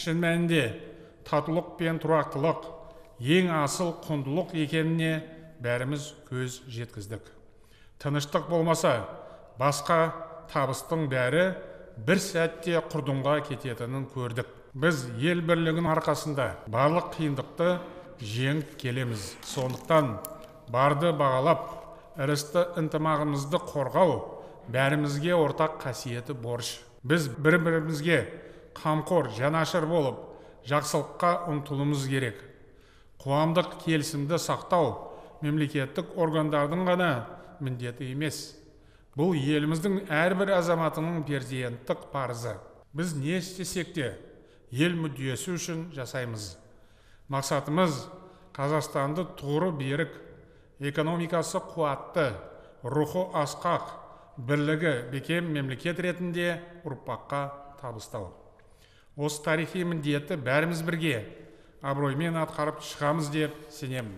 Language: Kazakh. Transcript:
Шын мәнінде татулық пен тұрақтылық ең асыл құндылық екеніне бәріміз көз жеткіздік. Тыныштық болмаса, басқа табыстың бәрі бір сәтте құрдымға кететінін көрдік. Біз ел бірлігінің арқасында барлық қиындықты жеңіп келеміз. Сондықтан барды бағалап, ырысты ынтымағымызды қорғау бәрімізге ортақ қасиетті борыш. Біз бір-бірімізге қамқор, жанашыр болып, жақсылыққа ұмтылуымыз керек. Қоғамдық келісімді сақтау мемлекеттік органдардың ғана міндеті емес. Бұл еліміздің әрбір азаматының перзенттік парызы. Біз не істесек те, ел мүддесі үшін жасаймыз. Мақсатымыз Қазақстанды тұғыры берік, экономикасы қуатты, рухы асқақ, бірлігі бекем мемлекет ретінде ұрпаққа табыстау. Осы тарихи міндетті бәріміз бірге абыроймен атқарып шығамыз деп сенемін.